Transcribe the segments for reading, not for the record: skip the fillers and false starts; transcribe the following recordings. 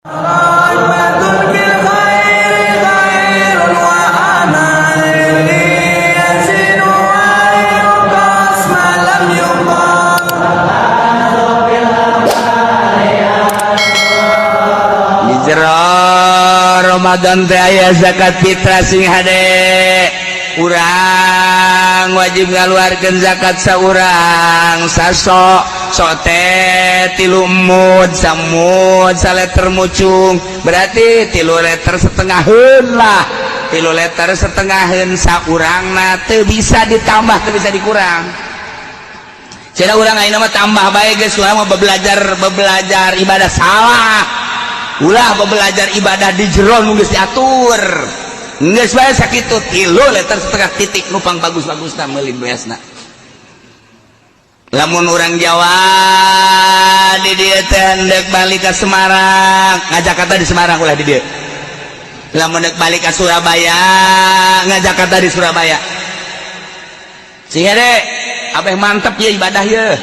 Di jero Ramadan teh aya zakat fitrah, sing hade. Urang wajib ngaluarkeun zakat saurang sasok sote 3 mud, samud saleter mucung, berarti 3 liter setengaheun lah, 3 liter setengaheun saurangna, teu bisa ditambah, teu bisa dikurang. Cenah urang ayeuna mah tambah bae geus, urang mah belajar belajar ibadah. Salah, ulah belajar ibadah di jero nu geus diatur. Geus bae sakitu, 3 liter setengah titik, numpang bagus-bagusna meuli beasna. Lamun orang Jawa di dieu teh hendak balik ke Semarang, ngajakarta di Semarang, ulah di dieu. Lamun dek balik ke Surabaya, ngajakarta di Surabaya. Sehingga deh abeh mantep ya ibadah ya.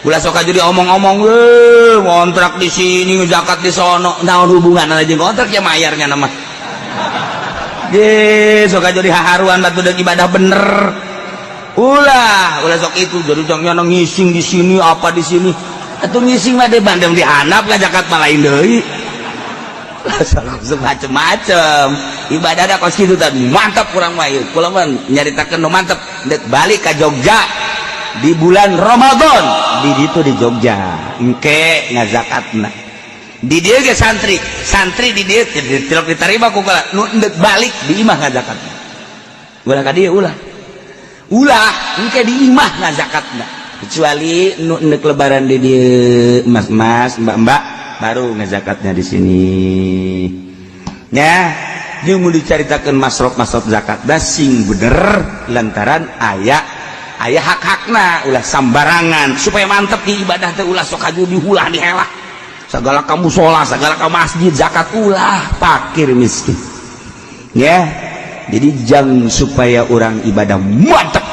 Ulah sok jadi omong-omong, eh, ngontrak di sini, zakat di sono, naon hubungan aja ngontrak ya mayarnya nama. Ge, sok jadi haharuan batu dek ibadah bener. Ulah, ulah sok itu jadi jangan ngising di sini apa di sini. Atau ngising mah deh bandeng di handap lah, zakat mah lain deui. Macem-macem ibadah ada kos kitu tadi, mantap kurang mah ieu. Kula mah nyaritakeun nu mantep, dek balik ka Jogja di bulan Ramadan, di ditu di Jogja engke ngazakatna. Di dieu ge santri santri di dieu tilok diterima ku kula nu endek balik di imah ngazakatna. Ulah ka dieu, ulah, ulah, engke di imah ngazakatna, kecuali nu endek lebaran di dieu, mas-mas, mbak-mbak, baru ngazakatnya di sini ya. Jeung mun dicaritakeun masrof-masrof zakat da sing bener, lantaran aya aya hak-hakna, ulah sambarangan supaya mantep di ibadah teh. Ulah sok aju dihulah dihelah segala ka musola, segala ka masjid zakat, ulah, fakir miskin ya. Jadi jang supaya orang ibadah mantep.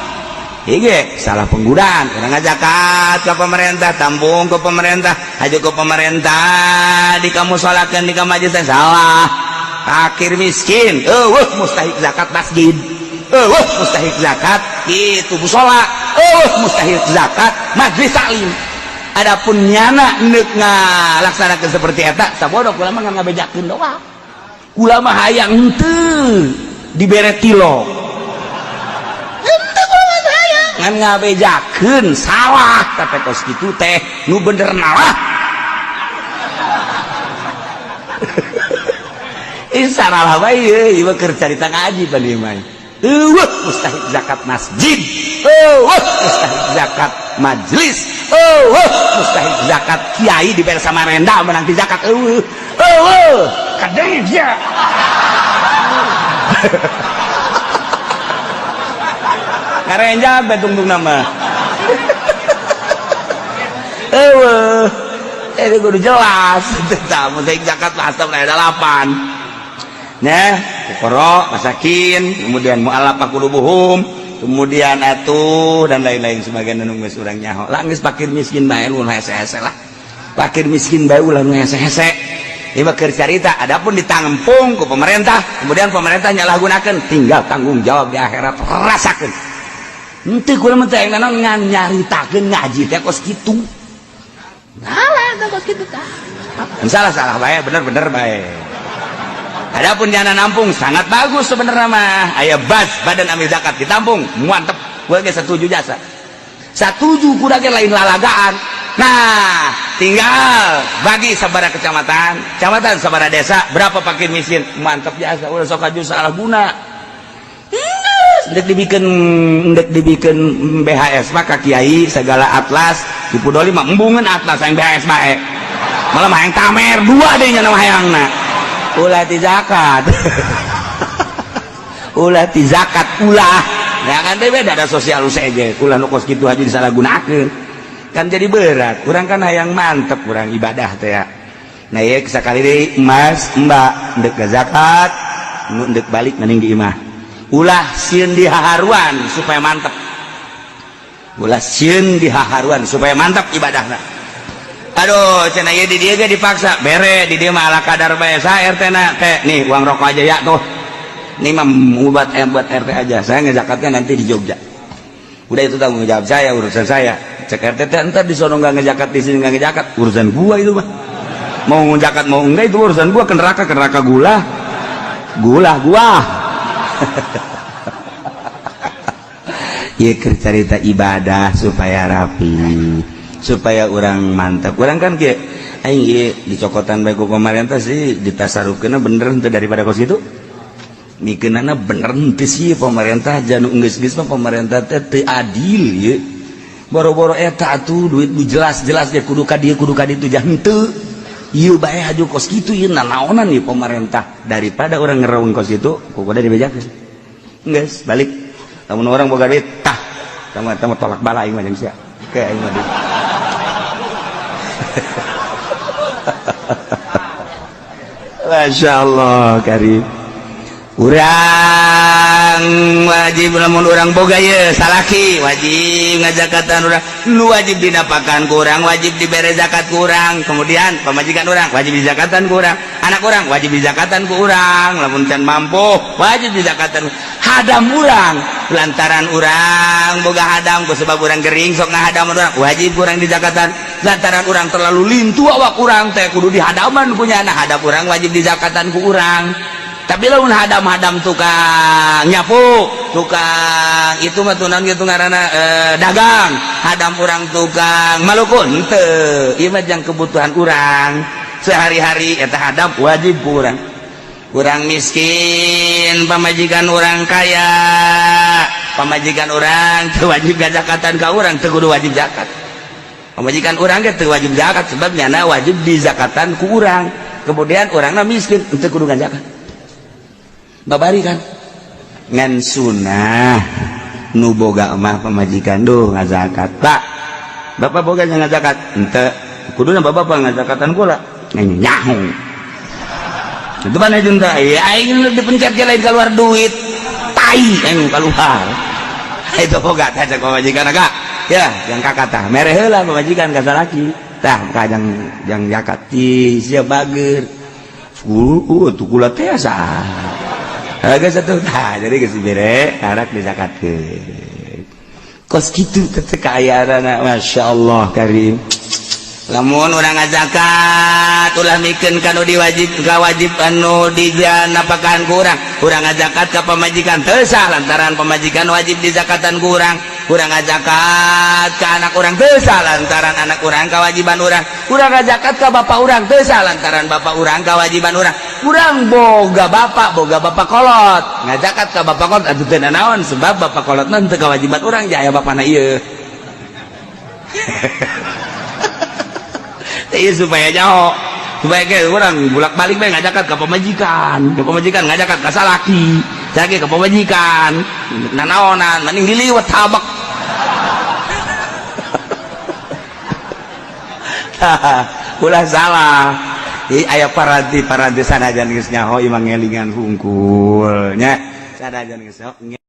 Iya, salah penggunaan. Orang zakat ke pemerintah, tampung ke pemerintah, haju ke pemerintah, di kamu sholatkan di kamu masjid, salah. Fakir miskin, euweuh mustahik zakat masjid, euweuh mustahik zakat itu musola, euweuh mustahik zakat majlis taklim. Adapun nyana neuk ngalaksanakeun seperti eta, sabodo, kula mah ngan ngabejakeun doang. Kula mah hayang henteu dibere tilo. Henteu, kula mah hayang ngan ngabejakeun salah, tapi kos kitu teh nu bener nalah. Ih, salah bae ieu, ieu keur carita ngaji pan ieu mah. Euweuh mustahik zakat masjid, euweuh mustahik zakat majlis, euweuh mustahik zakat kiai dibere Samarinda menang ti zakat, euweuh, euweuh kadeng ya. Karenja betungtung nama. Euweuh. Ini kudu jelas. Tah mustahik zakat asal ada delapan. Nah, fuqara, masakin, kemudian mu'allafah qulubuhum, kemudian atuh dan lain-lain sebagian nu geus urang nyaho. Lah geus, fakir miskin bae nu hese-hese lah. Fakir miskin bae ulah nu hese-hese. Ieu mah keur carita, adapun ditampung ku pemerintah, kemudian pemerintah nyalahgunakeun, tinggal tanggung jawab di akhirat rasakeun. Henteu, kula mah teh ngan nyaritakeun ngaji teh kos kitu. Salah teh kos kitu tah. Salah salah bae, bener-bener bae. Adapun jana nampung sangat bagus sebenarnya mah. Aya bas badan amil zakat ditampung, mantep. Gua ge setuju jasa. Satuju kuda ge lain lalagaan. Nah, tinggal bagi sabara kecamatan, kecamatan sabara desa, berapa fakir miskin, mantap jasa. Udah sok aju salah guna. Ndek dibikin BHS mah ka kiai segala atlas dipudoli mah, embungeun atlas yang BHS bae. Malah mah yang tamer dua deh nya nama hayangna. Ulah ti zakat, ulah ti zakat, ulah ya kan teh beda ada sosial saja. Ulah nu kos kitu aja disalahgunakeun kan jadi berat. Urang kan hayang mantep urang ibadah teh ya. Nah ya, sekali deui, emas mbak ndek zakat nu ndek balik mending di imah, ulah sieun dihaharuan supaya mantep, ulah sieun dihaharuan supaya mantap ibadahna. Aduh, cenah ieu di dieu ge dipaksa bere, di dieu mah ala kadar bae. Sa RT na teh, nih uang rokok aja ya tuh. Ini mah buat buat RT aja, saya ngezakatnya nanti di Jogja. Udah, itu tanggung jawab saya, urusan saya. Cek RT teh, entar di sono nggak ngezakat, di sini nggak ngezakat, urusan gua itu mah. Mau ngezakat mau enggak itu urusan gua, ke neraka ke neraka, gula gula gua. Ieu keur carita ibadah supaya rapi, supaya orang mantap. Orang kan kieu, aing ieu dicokotan bae ku pemerintah sih, ditasarufkeunna bener henteu, daripada kos kitu mikeunana bener henteu sih pemerintah. Janu geus-geus mah pemerintah teh teu adil ieu, boro-boro eta atuh duit nu jelas-jelas ge kudu ka dieu, kudu ka ditu, jah henteu ieu bae haju kos kitu, ieu nanaonan ieu pemerintah. Daripada orang ngereung kos kitu, kudu dibejakeun geus balik. Lamun orang boga duit tah sama sama tolak bala aing mah jeung sia ke aing mah. Masya Allah karim. Urang wajib, lamun urang boga ye salaki wajib ngajakatan urang, nu wajib dinapakan ku urang, wajib dibere zakat ku urang. Kemudian pamajikan urang wajib dizakatan ku urang, anak urang wajib dizakatan ku urang, lamun can mampu wajib dizakatan. Hadam urang, lantaran urang boga hadam ku sebab urang gering sok ngahadam urang, wajib urang dizakatan. Lantaran urang terlalu lintu awak urang teh kudu dihadaman punya anak, hadam urang wajib dizakatan ku urang. Tapi lamun hadam-hadam tukang nyapu, tukang itu mah tunan gitu ngaranna dagang, hadam urang tukang malukun henteu, ieu mah jang kebutuhan urang sehari-hari, eta hadam wajib ku urang. Urang miskin, pamajikan urang kaya, pamajikan urang teu wajib gazakatan ka urang, teu kudu wajib zakat. Pamajikan urang ge teu wajib zakat sebab nyana wajib dizakatan ku urang. Kemudian urangna miskin, teu kudu ngazakat. Babari kan ngan sunah nu boga mah pamajikan duh ngazakat. Pak, bapak boga ngazakat henteu, kuduna bapak ngazakatan kula nyaho itu mana junta ya aing dipencet ge lain keluar duit tai aing keluar itu boga tah cek pamajikan agak ya yang kakak tah mere heula pamajikan ka salaki tah kajang jang zakat ti sia bager tuh kula teh asa harga satu tah, jadi geus dibere karak dizakatkeun kos kitu teh kaayaanna. Masya Allah karim. Lamun urang ngazakat ulah mikeun kanu diwajib ka wajib anu dijanapakan ku urang. Urang ngazakat ka pamajikan teu sah lantaran pamajikan wajib dizakatan ku urang. Urang ngazakat ka anak urang teu sah lantaran anak urang kewajiban urang. Urang ngazakat ka bapak urang teu sah lantaran bapak urang kewajiban urang. Urang boga bapak, boga bapak kolot, ngazakat ka bapak kolot atuh teu nanaon sebab bapak kolot mah teu kewajiban urang, jaya bapana ieu. Iya supaya jauh, supaya kayak orang bolak balik bae ngajakan ke pamajikan, ke pamajikan, ngajakan ke salaki lagi ke pamajikan, nanaonan mending diliwat tabak. Ulah salah. Ih, aya paranti paranti sanajan geus nyaho imang ngelingan hungkul nya sanajan geus nyaho.